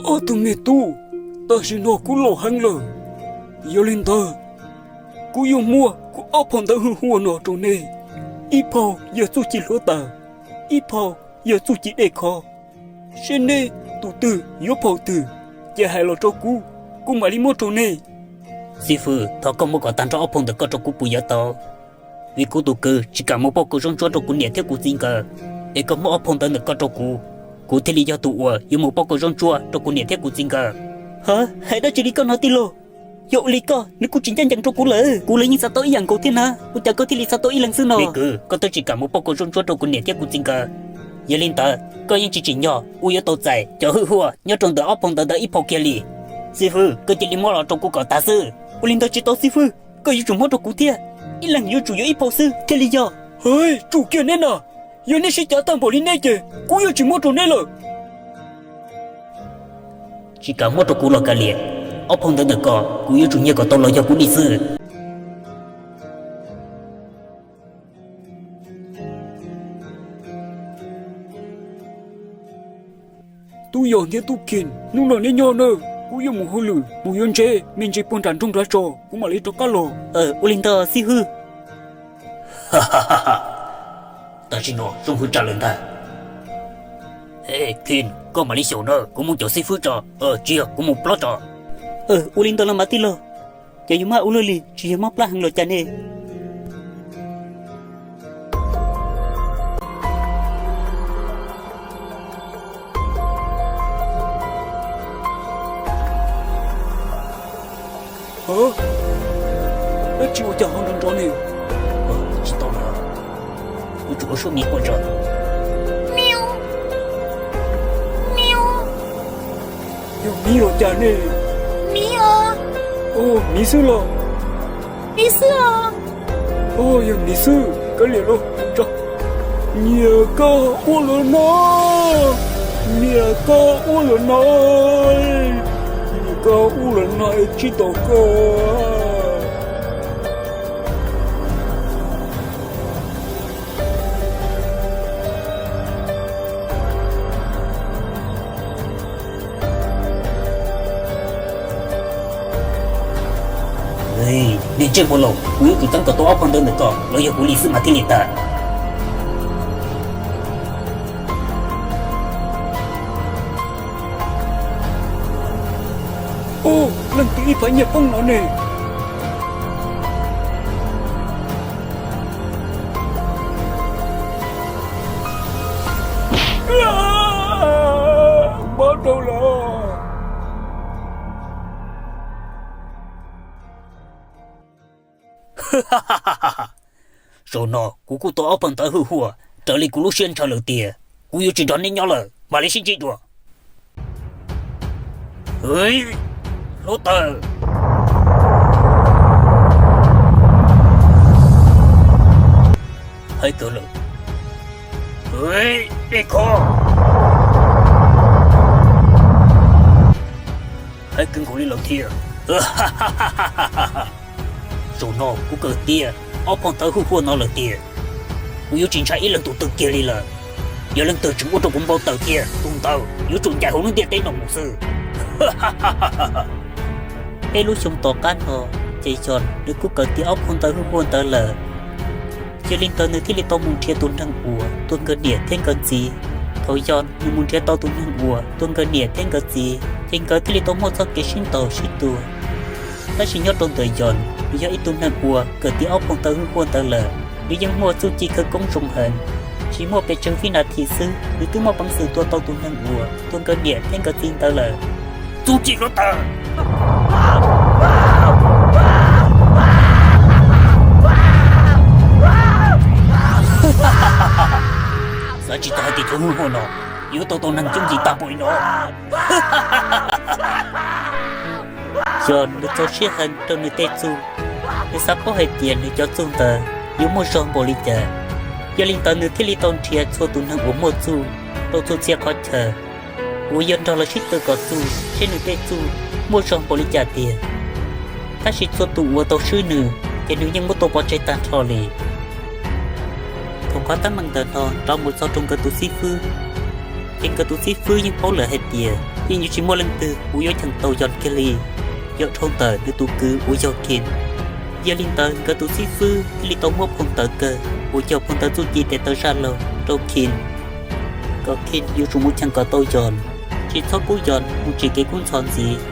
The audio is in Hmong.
Ob tug me tub, tam sim no kuv laus heev lawm, yog li ntawd kuv yuav muab kuv ob phau ntawv hwj huaj no rau nej. Ib phau yog txuj ci hluav taws, ib phau yog txuj ci dej khov. Seb neb tus twg yuav phau twg, ces hais los rau kuv, kuv mam li muab rau nej. Xib fwb, thov koj muab kom tag nrho ob phau ntawv koj rau kuv puas yuav tau? Vim kuv tus kwv tsis kam mus pauj kaum zaub ntsuab rau kuv niam thiab kuv txiv nkawd, es koj muab ob phau ntawv ntawm koj rau kuv, kuv thiaj li yog tus uas yuav mus pauj kaum zaub ntsuab rau kuv niam thiab kuv txiv nkawd. Ha, hais dab tsi li koj no tij laug? Yog ua li koj, nws kuj tsis ncaj ncees rau kuv lawm. Kuv los yeej xav tau ib yam nkaus thiab na, ua cas koj thiaj li xav tau ib leeg xwb no? Me kwv, koj twb tsis kam mus pauj kaum zaub ntsuab rau kuv niam thiab kuv txiv nkawd, yog li ntawd koj yeej tsis tsim nyog uas yuav tau txais cov hwj huaj nyob rau ntawm ob phau ntawv ntawd ib phau kiag li. Xib fwb, koj cia li muab los rau kuv kom tag xwb. Ua li ntawd tsis tau xib fwb, koj yuav tsum muab rau kuv thiab. Ib leeg yuav tsum yuav ib phau xwb thiaj li yog. Hwj, tsum kiag neb na, yog neb sib cav tag npaum li neb ces kuv yuav tsis muab rau neb lawm. Tsis kam muab rau kuv los kav liam, ob phau ntawv ntawm koj kuv yuav tsum nyiag kom tau los yog kuv li xwb. Tub Yos thiab Tub Kim, hnub no neb nyob nawb, kuv yuav mus hauj lwm, mus yuav ntses me ntsis puag nram nroog nrad tso, kuv mam li rov qab los. Ua li ntawd xib hwb. Tam sim no zoo hwv tsa lawm ntag. Kim, koj mam li xyaum na, kuv mus caum xib fwb tso. Tsis yog, kuv mus plob tso. Ua li ntawd los mas tij laug, ces yus maj ua luaj li tsis yog mob plab heev los cas ne? Dab tsi ua cas ho nrov nrov ne? Tsis tau lawm, kuv tsuas ua suab miv quaj tso. Yog miv los cas ne? Miv os. Miv xwb los? Miv xwb os. Yog miv xwb kav liam los. Niam, koj ua luaj no, niam, koj ua luaj no, niam, koj ua luaj no es tsis tau koj. Nej ntsej muag laus, kuv yuav tsum txeeb kom tau ob phau ntawv ntawm koj los yog kuv li xwb mas thiaj li tag. Ub, leej twg ib phav nyiaj poob no ne? Mob rau lawm. Zaum no kuv kuj tau ob phau ntawv hwj huaj raws li kuv lub siab ntshaw lawm tiag. Kuv yuav tsis nrog neb nyob lawm, mam li sib ntsib dua. Hluav taws, hais kawg lawm. Dej khov, hais kawg nkaus li lawm thiab. Zaum no kuv kawm tiav ob phau ntawv hwj huaj no lawm tiag. Kuv yuav tsis ntshai ib leej tus twg kiag li lawm. Yog leej twg tseem ua rau kuv npau taws thiab, tus ntawd yuav tsum ncaim hauv lub ntiaj teb no mus xwb. Peb lub xyoo tom qab no, ces Yos nws kuj kawm tiav ob phau ntawv hwj huaj ntawd lawm. Yog li ntawd nws thiaj li tau mus nrhiav tus neeg uas tua nkawd niam thiab nkawd txiv. Thaum Yos nws mus nrhiav tau tus neeg uas tua nkawd niam thiab nkawd txiv, ces nkawd thiaj li tau muaj txoj kev sib ntaus sib tua. Tab sis nyob rau ntawm Yos, nws yog ib tug neeg uas kawm tiav ob phau ntawv hwj huaj ntawd lawm, nws yeej muaj txuj ci khawv koob zoo heev, tsis muaj pes tsawg vib nas this xwb nws twb muaj peev xwm tua tau tus neeg uas tua nkawd niam thiab nkawd txiv ntawd lawm. Txuj ci hluav taws. Xav tsis tau hais tias cov hwj huaj no yuav tua tau neeg coob ntxiv tag npaum li no. Yog nws txaus siab heev rau nws tej txuj, nws xav paub hais tias nws cov txuj ntawd yuav muaj zog npaum li cas. Yog li ntawd nws thiaj li tau nrhiav txhua tus neeg uas muaj txuj rau txhua txhia qhov chaw, uas yuav nrog lawv sib tw kom txuj seb nws tej txuj muaj zog npaum li cas tiag. Tab sis txhua tus uas tau swb nws, ces nws yeej muab tua pov tseg tag nrho li. Thaum qhov teeb meem ntawm no rov mus txog rau nkawd tus xib fwb, ces nkawd tus xib fwb yeej paub lawm hais tias yeej yuav tsis muaj leej twg uas yuav cheem tau Yos kiag li, yog dhau ntawm nws tus kwv uas yog Khin. Yog li ntawd nkawd tus xib fwb thiaj li tau muab phau ntawv kawg uas yog phau ntawv txuj ci tes taw zaj laug rau Khin, kom Khin yuav tsum mus cheem kom tau Yos, tsis txhob pub Yos mus tsim kev kub ntxhov ntxiv.